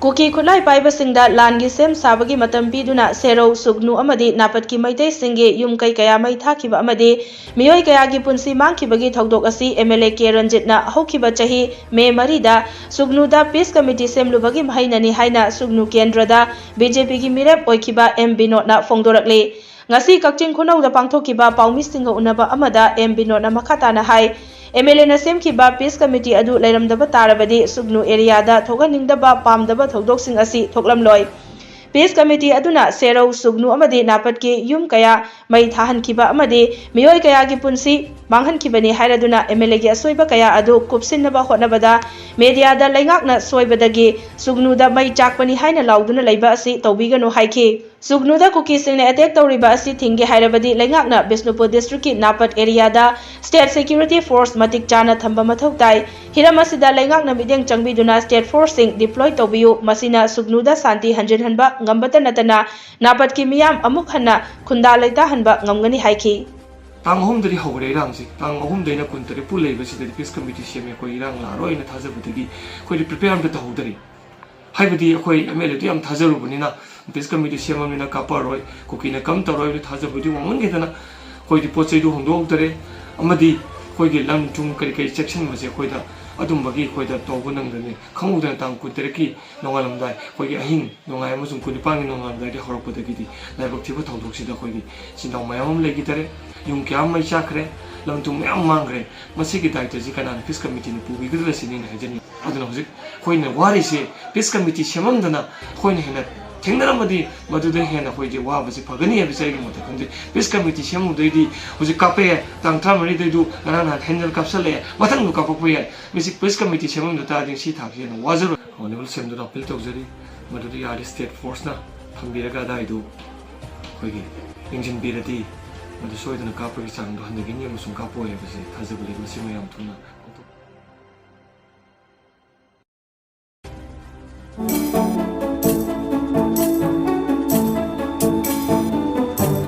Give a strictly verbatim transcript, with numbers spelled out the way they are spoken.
ꯀꯨꯀꯤ ꯈꯨꯠꯂꯥꯏ ꯄꯥꯏꯕꯁꯤꯡꯗ ꯂꯥꯟꯒꯤ ꯁꯦꯝ ꯁꯥꯕꯒꯤ ꯃꯇꯝ ꯄꯤꯗꯨꯅ ꯁꯦꯔꯧ, ꯁꯨꯒꯅꯨ ꯑꯃꯗꯤ ꯅꯥꯄꯠꯀꯤ ꯃꯩꯇꯩꯁꯤꯡꯒꯤ ꯌꯨꯝ ꯀꯩ ꯀꯌꯥ ꯃꯩ ꯊꯥꯈꯤꯕ ꯑꯃꯗꯤ ꯃꯤꯑꯣꯏ ꯀꯌꯥꯒꯤ ꯄꯨꯟꯁꯤ ꯃꯥꯡꯈꯤꯕꯒꯤ ꯊꯧꯗꯣꯛ ꯑꯁꯤ ꯑꯦꯝ ꯑꯦꯜ ꯑꯦ ꯀꯦ ꯔꯟꯖꯤꯠꯅ ꯍꯧꯈꯤꯕ ꯆꯍꯤ ꯃꯦ ꯃꯔꯤꯗ ꯁꯨꯒꯅꯨꯗ ꯄꯤꯁ ꯀꯃꯤꯇꯤ ꯁꯦꯝꯂꯨꯕꯒꯤ ꯃꯍꯩꯅꯅꯤ ꯍꯥꯏꯅ ꯁꯨꯒꯅꯨ ꯀꯦꯟꯗ꯭ꯔꯗ ꯕꯤ ꯖꯦ ꯄꯤꯒꯤ ꯃꯤꯔꯦꯞ ꯑꯣꯏꯈꯤꯕ ꯑꯦꯝ ꯕꯤꯅꯣꯗꯅ ꯐꯣꯡꯗꯣꯔꯛꯂꯤ꯫ ꯉꯁꯤ ꯀꯛꯆꯤꯡ ꯈꯨꯅꯧꯗ ꯄꯥꯡꯊꯣꯛꯈꯤꯕ ꯄꯥꯎꯃꯤꯁꯤꯡꯒ ꯎꯅꯕ ꯑꯃꯗ ꯑꯦꯝ ꯕꯤꯅꯣꯗꯅ ꯃꯈꯥ ꯇꯥꯅ ꯍꯥꯏ, ꯑꯦꯝ ꯑꯦꯜ ꯑꯦꯅ ꯁꯦꯝꯈꯤꯕ ꯄꯤꯁ ꯀꯃꯤꯇꯤ ꯑꯗꯨ ꯂꯩꯔꯝꯗꯕ ꯇꯥꯔꯕꯗꯤ ꯁꯨꯒꯅꯨ ꯑꯦꯔꯤꯌꯥꯗ ꯊꯣꯛꯍꯟꯅꯤꯡꯗꯕ ꯄꯥꯝꯗꯕ ꯊꯧꯗꯣꯛꯁꯤꯡ ꯑꯁꯤ ꯊꯣꯛꯂꯝꯂꯣꯏ꯫ ꯄꯤꯁ ꯀꯃꯤꯇꯤ ꯑꯗꯨꯅ ꯁꯦꯔꯧ, ꯁꯨꯒꯅꯨ ꯑꯃꯗꯤ ꯅꯥꯄꯠꯀꯤ ꯌꯨꯝ ꯀꯌꯥ ꯃꯩ ꯊꯥꯍꯟꯈꯤꯕ ꯑꯃꯗꯤ ꯃꯤꯑꯣꯏ ꯀꯌꯥꯒꯤ ꯄꯨꯟꯁꯤ ꯃꯥꯡꯍꯟꯈꯤꯕꯅꯤ ꯍꯥꯏꯔꯗꯨꯅ ꯑꯦꯝ ꯑꯦꯜ ꯑꯦꯒꯤ ꯑꯁꯣꯏꯕ ꯀꯌꯥ ꯑꯗꯨ ꯀꯨꯞꯁꯤꯟꯅꯕ ꯍꯣꯠꯅꯕꯗ ꯃꯦꯗꯤꯌꯥꯗ ꯂꯩꯉꯥꯛꯅ ꯁꯣꯏꯕꯗꯒꯤ ꯁꯨꯒꯅꯨꯗ ꯃꯩ ꯆꯥꯛꯄꯅꯤ ꯍꯥꯏꯅ ꯂꯥꯎꯗꯨꯅ ꯂꯩꯕ ꯑꯁꯤ ꯇꯧꯕꯤꯒꯅꯨ ꯍꯥꯏꯈꯤ꯫ ꯁꯨꯒꯅꯨꯗ ꯀꯨꯀꯤꯁꯤꯡꯅ ꯑꯦꯇꯦꯛ ꯇꯧꯔꯤꯕ ꯑꯁꯤ ꯊꯤꯡꯒꯦ ꯍꯥꯏꯔꯕꯗꯤ ꯂꯩꯉꯥꯛꯅ ꯕꯤꯁꯅꯨꯄꯨꯔ ꯗꯤꯁꯇ꯭ꯔꯤꯛꯀꯤ ꯅꯥꯄꯠ ꯑꯦꯔꯤꯌꯥꯗ ꯁ꯭ꯇꯦꯠ ꯁꯦꯀ꯭ꯌꯨꯔꯤꯇꯤ ꯐꯣꯔꯁ ꯃꯇꯤꯛ ꯆꯥꯅ ꯊꯝꯕ ꯃꯊꯧ ꯇꯥꯏ꯫ ꯍꯤꯔꯝ ꯑꯁꯤꯗ ꯂꯩꯉꯥꯛꯅ ꯃꯤꯠꯌꯦꯡ ꯆꯪꯕꯤꯗꯨꯅ ꯁ꯭ꯇꯦꯠ ꯐꯣꯔꯁꯁꯤꯡ ꯗꯤꯄ꯭ꯂꯣꯏ ꯇꯧꯕꯤꯌꯨ, ꯃꯁꯤꯅ ꯁꯨꯒꯅꯨꯗ ꯁꯥꯟꯇꯤ ꯍꯟꯖꯤꯟꯍꯟꯕ ꯉꯝꯕꯇ ꯅꯠꯇꯅ ꯅꯥꯄꯠꯀꯤ ꯃꯤꯌꯥꯝ ꯑꯃꯨꯛ ꯍꯟꯅ ꯈꯨꯟꯗꯥ ꯂꯩꯇꯥꯍꯟꯕ ꯉꯝꯒꯅꯤ ꯍꯥꯏꯈꯤ꯫ ꯇꯥꯡ ꯑꯍꯨꯝꯗꯒꯤ ꯍꯧꯈ꯭ꯔꯦ ꯏꯔꯥꯡꯁꯤ꯫ ꯇꯥꯡ ꯑꯍꯨꯝꯗꯩꯅ ꯀꯨꯟꯇꯔꯦꯠꯄꯨ ꯂꯩꯕꯁꯤꯗꯗꯤ ꯄꯤꯁ ꯀꯃꯤꯇꯤ ꯁꯦꯝꯃꯦ, ꯑꯩꯈꯣꯏ ꯏꯔꯥꯡ ꯂꯥꯛꯑꯔꯣꯏꯅ ꯊꯥꯖꯕꯗꯒꯤ ꯑꯩꯈꯣꯏꯗꯤ ꯄ꯭ꯔꯤꯄꯦꯌꯔ ꯑꯝꯇ ꯇꯧꯍꯧꯗꯔꯤ꯫ ꯍꯥꯏꯕꯗꯤ ꯑꯩꯈꯣꯏ ꯑꯦꯝ ꯑꯦꯜ ꯑꯦꯗꯨ ꯌꯥꯝ ꯊꯥꯖꯔꯨꯕꯅꯤꯅ, ꯄꯤꯁ ꯀꯃꯤꯇꯤ ꯁꯦꯝꯃꯕꯅꯤꯅ ꯀꯥꯞꯄꯛꯑꯔꯣꯏ, ꯀꯨꯀꯤꯅ ꯀꯝ ꯇꯧꯔꯣꯏ ꯍꯥꯏꯕꯗꯨ ꯊꯥꯖꯕꯗꯤ ꯋꯥꯡꯃꯟꯈꯤꯗꯅ ꯑꯩꯈꯣꯏꯗꯤ ꯄꯣꯠ ꯆꯩꯗꯨ ꯍꯣꯡꯗꯣꯛꯍꯧꯗꯔꯦ꯫ ꯑꯃꯗꯤ ꯑꯩꯈꯣꯏꯒꯤ ꯂꯝ ꯊꯨꯝ ꯀꯔꯤ ꯀꯔꯤ ꯆꯦꯛꯁꯤꯟꯕꯁꯦ ꯑꯩꯈꯣꯏꯗ ꯑꯗꯨꯝꯕꯒꯤ ꯑꯩꯈꯣꯏꯗ ꯇꯧꯕ ꯅꯪꯗ꯭ꯔꯦ꯫ ꯈꯪꯍꯧꯗꯅ ꯇꯥꯡ ꯀꯨꯟꯇꯔꯦꯠꯀꯤ ꯅꯣꯡꯉꯥꯜꯂꯝꯗꯥꯏ, ꯑꯩꯈꯣꯏꯒꯤ ꯑꯍꯤꯡ ꯅꯣꯡꯌꯥꯏ ꯑꯃꯁꯨꯡ ꯀꯨꯟꯅꯤꯄꯥꯟꯒꯤ ꯅꯣꯡꯉꯥꯜꯂꯝꯗꯥꯏꯗꯒꯤ ꯍꯧꯔꯛꯄꯗꯒꯤꯗꯤ ꯂꯥꯏꯕꯛ ꯊꯤꯕ ꯊꯧꯗꯣꯛꯁꯤꯗ ꯑꯩꯈꯣꯏꯒꯤ ꯏꯆꯤꯟ ꯏꯅꯥꯎ ꯃꯌꯥꯝ ꯑꯃ ꯂꯩꯈꯤꯗꯔꯦ, ꯌꯨꯝ ꯀꯌꯥ ꯑꯃ ꯃꯩ ꯆꯥꯛꯈ꯭ꯔꯦ, ꯂꯝ ꯊꯨꯝ ꯃꯌꯥꯝ ꯃꯥꯡꯈ꯭ꯔꯦ꯫ ꯃꯁꯤꯒꯤ ꯗꯥꯏꯇꯁꯤ ꯀꯅꯥꯅ ꯄꯤꯁ ꯀꯃꯤꯇꯤꯅ ꯄꯨꯕꯤꯒꯗ꯭ꯔꯥ ꯁꯤꯅꯤ ꯑꯩꯅ ꯍꯥꯏꯖꯅꯤꯡꯉꯤ꯫ ꯑꯗꯨꯅ ꯍꯧꯖꯤꯛ ꯑꯩꯈꯣꯏꯅ ꯋꯥꯔꯤꯁꯦ ꯄꯤꯁ ꯀꯃꯤꯇꯤ ꯁꯦꯝꯃꯝꯗꯅ ꯑꯩꯈꯣꯏꯅ ꯍꯦꯟꯅ ꯊꯦꯡꯅꯔꯝꯃꯗꯤ ꯃꯗꯨꯗ ꯍꯦꯟꯅ ꯑꯩꯈꯣꯏꯁꯦ ꯋꯥꯕꯁꯤ ꯐꯒꯅꯤ ꯍꯥꯏꯕꯁꯦ ꯑꯩꯒꯤ ꯃꯣꯠꯇ ꯈꯟꯖꯩ꯫ ꯄꯤꯁ ꯀꯃꯤꯇꯤ ꯁꯦꯝꯃꯨꯕꯗꯩꯗꯤ ꯍꯧꯖꯤꯛ ꯀꯥꯞꯄ ꯌꯥꯏ, ꯇꯥꯡ ꯇꯔꯥꯃꯔꯤꯗꯩꯗꯨ ꯉꯔꯥꯡ ꯅꯍꯥꯟ ꯍꯦꯟꯗꯜ ꯀꯥꯞꯁꯜꯂꯛꯑꯦ, ꯃꯊꯪꯗꯨ ꯀꯥꯞꯄꯛꯄ ꯌꯥꯏ꯫ ꯃꯁꯤ ꯄꯤꯁ ꯀꯃꯤꯇꯤ ꯁꯦꯝꯃꯝꯗ ꯇꯥꯔꯗꯤ ꯁꯤ ꯊꯥꯛꯁꯤ ꯍꯦꯟꯅ ꯋꯥꯖꯔꯣꯏ꯫ ꯑꯣꯅꯦꯕꯜ ꯁꯦꯝꯗꯨꯅ ꯑꯄꯤꯜ ꯇꯧꯖꯔꯤ, ꯃꯗꯨꯗ ꯌꯥꯔꯗꯤ ꯁ꯭ꯇꯦꯠ ꯐꯣꯔꯁꯅ ꯊꯝꯕꯤꯔꯒ ꯑꯗꯥꯏꯗꯨ ꯑꯩꯈꯣꯏꯒꯤ ꯌꯦꯡꯁꯤꯟꯕꯤꯔꯗꯤ ꯃꯗꯨ ꯁꯣꯏꯗꯅ ꯀꯥꯞꯄꯒꯤ ꯆꯥꯡꯗꯣ ꯍꯟꯊꯒꯅꯤ ꯑꯃꯁꯨꯡ ꯀꯥꯞꯄꯣꯏ ꯍꯥꯏꯕꯁꯤ ꯊꯥꯖꯕ ꯂꯩ꯫ ꯃꯁꯤ ꯃꯌꯥꯝ ꯊꯨꯅ